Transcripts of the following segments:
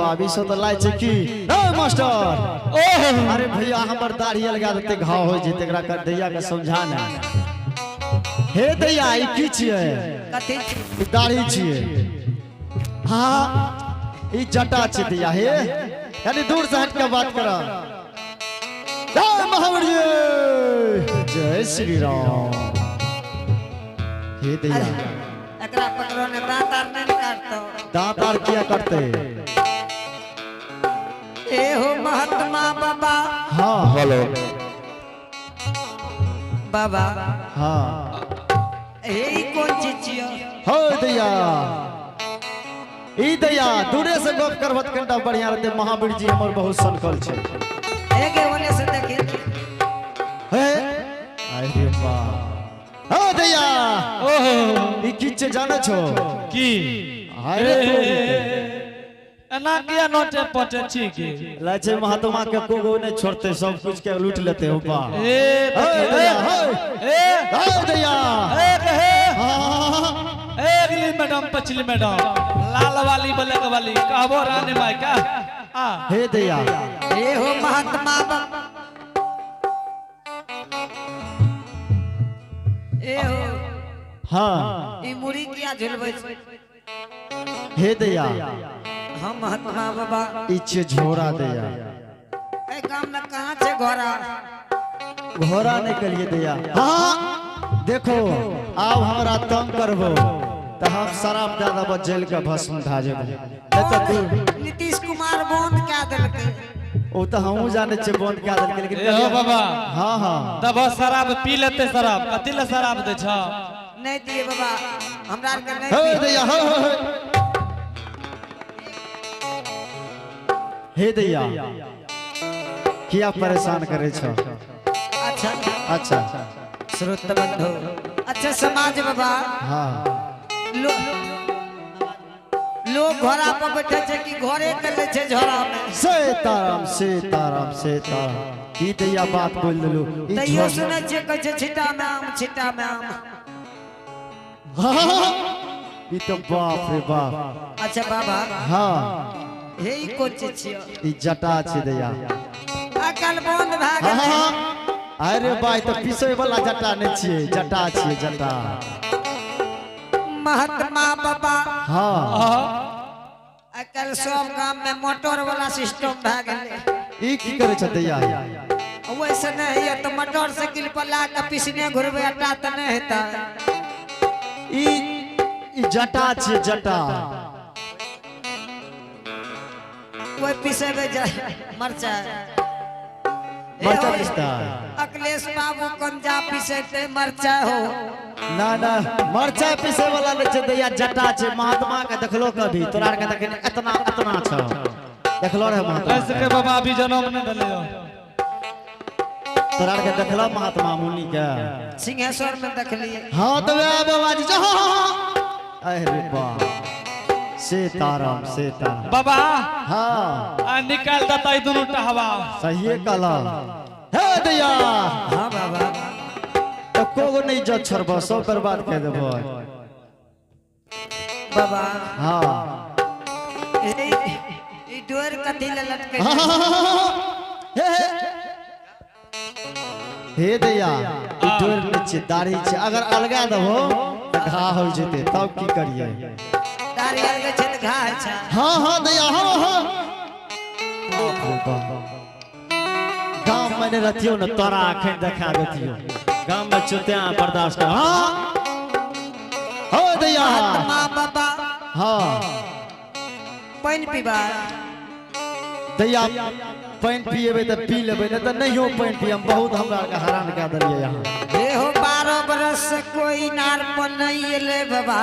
बाप, ई सब तऽ लाय छै की? ए मास्टर, ओहो। अरे भैया, हमर दाढ़ी अलगा देते, घाव हो जेते। एकरा कर दैया के समझा ने। हे दैया, ई की छियै? कथी? ई दाढ़ी छियै। हाँ, ई जटा छै दैया। हे, यानी दूर से हट के बात कर। जय महावीर जी, जय श्री राम। हे दैया। एकरा पकड़ो ने, दांत आर नहीं ने काटतो। दांत आर किया करते? ए हो महात्मा बाबा। हाँ। हेलो। बाबा। हाँ। हे, ई कोन चीज छियो? हो दैया, ई दैया, दूरे से गप करबत कनिटा बढ़िया रहते। महावीर जी हमर बहुत सनकल छै। हे गे, ओने से देखी। हे, अरे बा, हो दैया। ओहो। ई की छै, जानै छो? की? अरे तोरी। एना किया नोचे पचे छी की? लै छै महात्मा के कोगो नहीं छोड़ते, सब कुछ के लूट लेते हो बा। ए। हे दैया, हे। ए। हे दैया। ए हे। हाँ। ए, अगली मैडम, पछली मैडम, लाल वाली, ब्लैक वाली, कहबो रानी माई का आ। हे दैया। हे हो महात्मा बाबा, ए हो। हाँ। ई मुड़ी किया झुलबै छै? हे दैया। हम महात्मा बाबा। ई छियै झोरा दैया। ए गाम में कहाँ छै घोड़ा? घोड़ा नहीं कलिए दैया। हाँ, देखो, आब हमरा तंग करबो तऽ हम शराब दए देबो, जेल के भस्म भए जेबो। नहीं तऽ तू नीतीश कुमार बंद कए देलकै। ओ तऽ हमहूँ जानै छियै, बंद कए देलकै, लेकिन ए हो बाबा। हाँ। तब शराब पी लेते। शराब कथी ले शराब दै छ? नहीं दिए बाबा, हमरा आरके नहीं हे दिए। दैया, हे हे हे। हे दैया, किया परेशान करे छो? अच्छा। अच्छा। श्रोत बंधु, अच्छा समाज बाबा। हाँ। लोग घोड़ा पर बैठे छै कि घोड़े के लै छै झोड़ा में? सीताराम, सीताराम, सीताराम। की दैया बात बोल देलू ई। तैयो सुनै छियै, कहै छै छिट्टा में आम, छिट्टा में आम। हाँ, ई तो बाप रे बाप। अच्छा बाबा। हाँ। हे, ई कोन चीज छियो? ई जटा छै दैया। अकल बंद भए गेलै। हाँ, अरे भाई, तऽ पिसै वाला जटा नहि छियै, जटा छियै जटा। महात्मा बाबा। हाँ। आइकाल्हि सब गाम में मोटर वाला सिस्टम भए गेलै। ई की करै छ दैया? वैसे नहीं है तो मोटरसाइकिल पर ला के पिसने घुरबे आटा तऽ नहीं हेतै? ई ई जटा छियै जटा। कोई पिसेबे जाय मरचाइ। मरचाइ पिसतै? अखिलेश बाबू कंजा पिसेते मरचाइ हो। ना ना, मरचाइ पिसै वाला नहि छै दैया, जटा छै। महात्मा के देखलो कभी? तोरा आर के देखने एतना एतना छ, देखलो रहे महात्मा? ऐसे के बाबा अभी जन्म नहीं भेलै। तोरा आर के देखलो महात्मा मुनि के? सिंहेश्वर में देखलिए। हाँ, तो वह बाबा जी, हाँ हाँ हाँ। अरे वाह, सीताराम, सीताराम। बाबा। हाँ। आ निकाल देता ई दुनू टहवा। सहिए कहला हे दैया। हाँ बाबा। तो कोगो नहीं इज्जत छोड़बो, सब बर्बाद कर देबो। बाबा। हाँ। ए, ई डोर कथी ले लटके? हाँ, हाँ, हाँ, हाँ, हे हे हे दैया, ई डोर नहि छै, दाढ़ी छै। अगर अलगा देबो तऽ घा हो जेतै, तब की करियै? दाढ़ी अलगे छै तऽ घा होइ छै? हाँ, दैया, हाँ। बाप रे बाप, गाम में नहीं रहतियो ने, तोरा अखन देखा देतियो। गाम में चुतिया बर्दाश्त कर। हाँ हो दैया। महात्मा बाबा। हाँ। पानि पीबा? दैया, पानि पिएबै तऽ पी लेबै, नहि तऽ नहियो पानि पियम। बहुत हमरा आरके हैरान कए देलियै यहाँ। हे हो, 12 बरस से कोई इनार पर नहीं एले बाबा।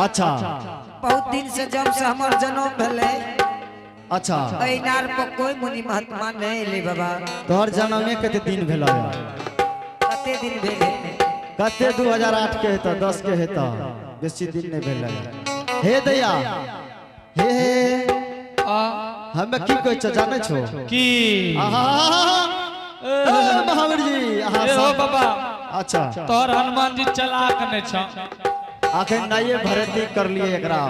अच्छा। बहुत दिन से, जब से हमर जन्म भेलै, एहि इनार पर कोई मुनि महात्मा नहीं एले बाबा। तोहर जन्मे कते दिन भेल? कते दिन भेल हेतै? कते, 2008 के हेतऽ, 10 के हेतऽ, बेसी दिन नहि भेलै। हे दैया, हे हे। आ। हमे की कहै छौ, जानै छौ? की? आहा, ए, महावीर जी, अहाँ ए हो बाबा। अच्छा। तोहर हनुमान जी चलाक नहीं छ। अखन नये भर्ती करलिए एकरा।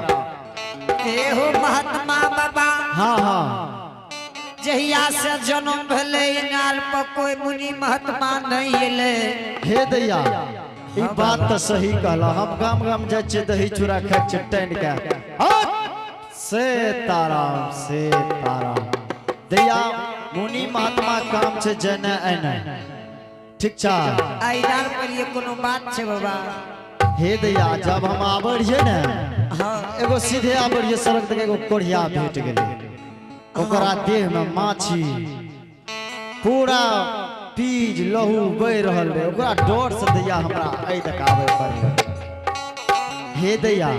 हे हो महात्मा बाबा। हाँ। जहिया से जन्म भेलै इनार पर कोई मुनि महात्मा नहीं एलै। हे दैया, ई बात तऽ सही कहला। हम गाम गाम जाइ छियै, दही चूड़ा खाइ छियै टानि के। हट! से ताराम से ताराम। दैया, मुनि महात्मा काम छै जेने एने, ठीक छा? आ इनार पर ये कोनो बात छै बाबा? हे दैया, जब हम आबै रहियै ने, एगो सीधे आबै रहियै सड़क तक, एगो कोढ़िया भेट गेलै। ओकरा देह में माछी पूरा पीज लहू बहि रहल रहे। ओकरा डर से दैया हमरा एहि तक आबै पड़लै। हे दैया,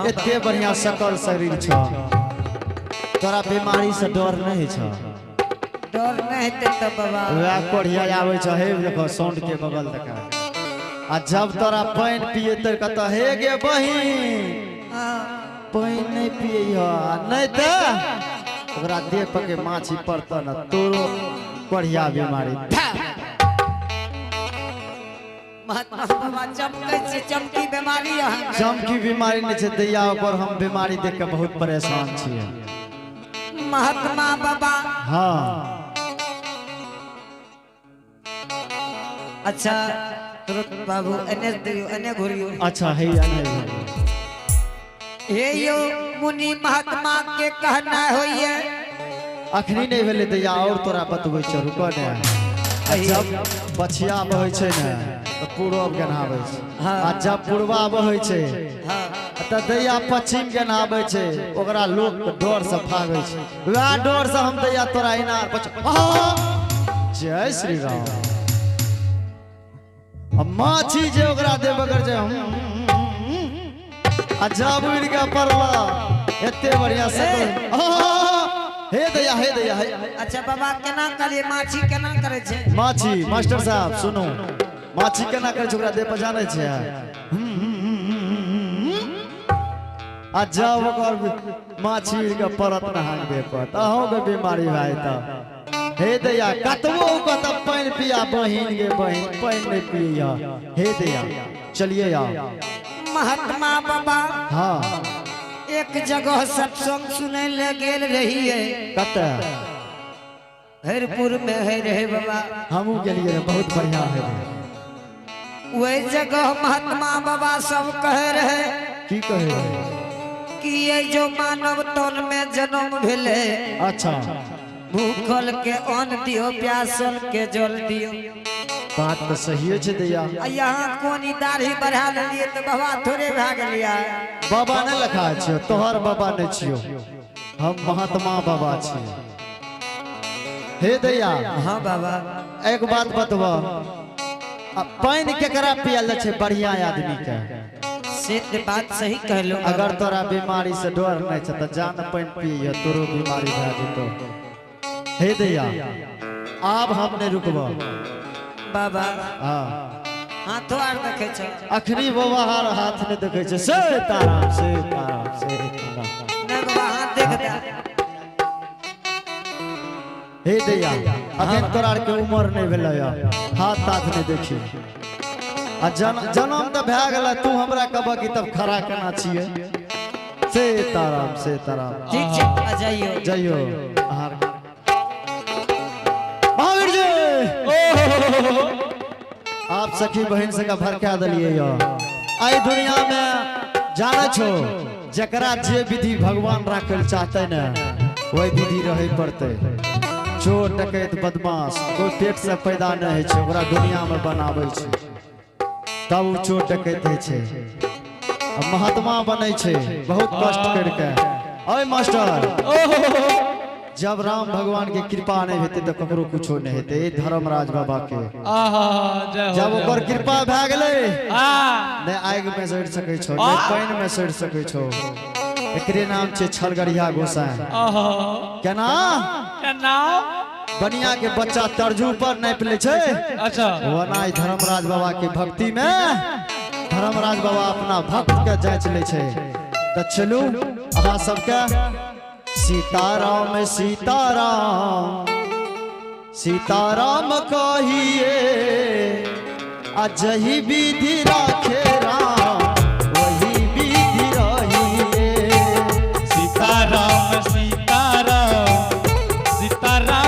एते बढ़िया सकल शरीर छ, तोरा बीमारी से डर नहीं छ? डर नहीं हेतै तऽ बाबा? वएह कोढ़िया आबै छ, हे देखो साउंड के बगल तक। आ जब तोरा पानि पिएतै, कहतौ, हे गे बहिन, पानि नहीं पिए, नहीं तऽ ओकरा देह पर के माछी पड़तौ ने, तोरो कोढ़िया बीमारी। महात्मा बाबा, चमकै छै, चमकी बीमारी अहाँके? चमकी बीमारी नहीं छै दैया, ओकर हम बीमारी देख के बहुत परेशान छियै। महात्मा बाबा। अच्छा तुरंत बाबू, एने दियौ, एने घुरियौ। अच्छा, हे नहीं। हे यो मुनि महात्मा के कहना होइए। अखनी नहीं भेलै दैया, और तोरा बतबै छियौ, रुकऽ ने। आ जब पछिया बहै छै ने, तऽ पूरब के नहाबै छै। आ जब पूर्वा बहै छै, तऽ दैया पश्चिम के नहाबै छै। ओकरा लोक डर से भागै छै। वएह डर से हम दैया तोरा इनार पछ। जय श्री राम। आ माछी जे ओकरा देह बगर छै, आ जब उड़ि के पड़ला, एते बढ़िया सकल। हे दैया, हे दैया, हे। अच्छा बाबा, केना कहलियै, माछी केना करै छै? माछी, मास्टर साहब सुनू, माछी केना करै छै ओकरा देह पर, जानै छै? आ जब ओकर माछी उड़ि के पड़त नहाक देह पर, तऽ अहूँके बीमारी भए जेतै। हे दैया, कतबो कतऽ पानि पिया बहिन गे बहिन, पानि नहि पियै। हे दैया, चलिए आओ। महात्मा बाबा। एक जगह सत्संग सुनै ले गेल रहियै। कतऽ? हरिपुर में है रहे बाबा। हमहूँ गेलियै रहे, बहुत बढ़िया है। वही जगह महात्मा बाबा सब कहे रहे। की कहे रहे? कि ये जो मानव तन में जन्म भेले, भूखल के अन्न दियो, प्यासल के जल दियो। बात तऽ सहिए छै दैया। आ यहाँ कोन ई दाढ़ी बढ़ा लेलियै तऽ बाबा थोड़े भए गेलियै? बाबा नहि लखा छियौ, तोहर बाबा नहि छियौ हम, महात्मा बाबा छियै। हे दैया। हाँ बाबा। एक बात बतब, आ पानि केकरा पियल जाइ छै? बढ़िया आदमी के। से तऽ बात सही कहलो। अगर तोरा बीमारी से डर नहीं छै तऽ जान पानि पिय, तोरो बीमारी भए जेतौ। हे दैया, आब हम नहि रुकब। बाबा। हाथो आर देखै छौ? अखनी बाबा हार हाथ नहि देखै छै। से ताराम से ताराम से ताराम। नहि बाबा, हाथ देख दे। हे दैया, अखन तोरा आरके उमर नहि भेलै, हाथ ताथ नहि देखी। आ जन्म तऽ भए गेलै, तू हमरा कहबह कि तब खड़ा केना छियै? से ताराम से ताराम। ठीक छै, आ जाइयो। जइयो अहाँ। महावीर जी, आप सखी बहन सबके भड़का देलियै यौ। एहि दुनिया में जानै छो, जकरा जे विधि भगवान राखै लए चाहतै ने, वही विधि रहै पड़तै। चोर डकैत बदमाश कोई पेट से पैदा नहि होइ छै, ओकरा दुनिया में बनाबै छै, तब ओ चोर डकैत होइ छै। आ महात्मा बनै छै बहुत कष्ट करिके। ओए मास्टर, जब राम भगवान के कृपा नहीं हेतै तऽ ककरो कुछो नहीं हेतै। ई धर्मराज बाबा के आहा, जय हो। जब जय ओकर हो। कृपा भए गेलै, नहि आगि में सड़ि सकै छौ, नहि पानि में सड़ि सकै छौ। एकरे नाम छै छलगढ़िया गोसाई। आहा। केना? केना? बनिया के बच्चा तरजू पर नापि लै छै। ओना ई धर्मराज बाबा के भक्ति में धर्मराज बाबा अपना भक्त के जांच लै छै। तऽ चलू, अहाँ सबके सीताराम सीताराम सीताराम कहिए, आ जही विधि राखे राम, वही विधि रहिए। सीताराम सीताराम सीताराम।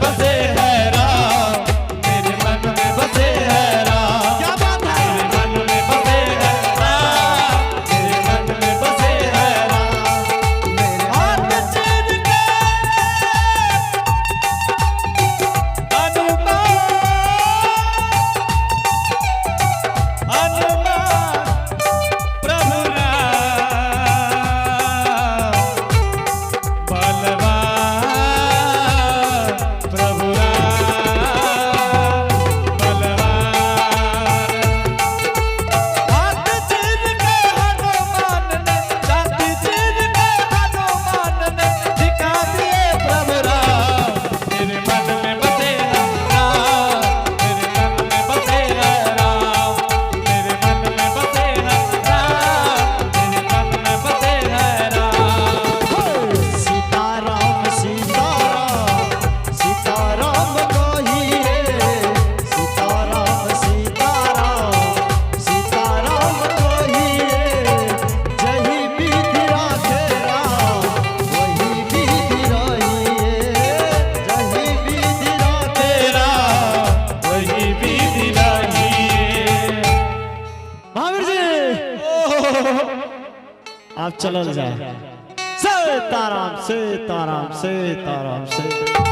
बसे है राम, मेरे मन में बसे है राम। क्या बात है। मेरे मन में बसे है राम, मेरे मन में बसे है राम। हाथ चीर के हनुमान, हनुमान प्रभु राम, बलवान प्रभु राम, बलवान। हाथ चीर के हनुमान ने, छाती चीर के हनुमान ने, दिखा दिए प्रभु राम। मेरे मन में बसे है राम, मेरे मन में बसे है राम, मेरे मन में बसे है राम, मेरे मन में बसे है राम। सीताराम सीताराम सीताराम कहिए, सीताराम सीताराम सीताराम कहिए, जही विधि राखे राम वही विधि रहिए, जही विधि राखे तेरा वही विधि रहिए। महावीर जी आप चलल जाए। सीताराम सीताराम सीताराम Sitaram.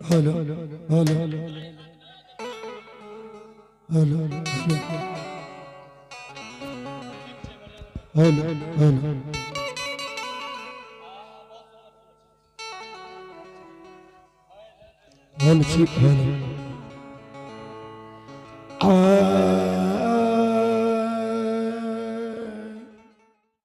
Hello hello hello hello hello hello. Hello, hello.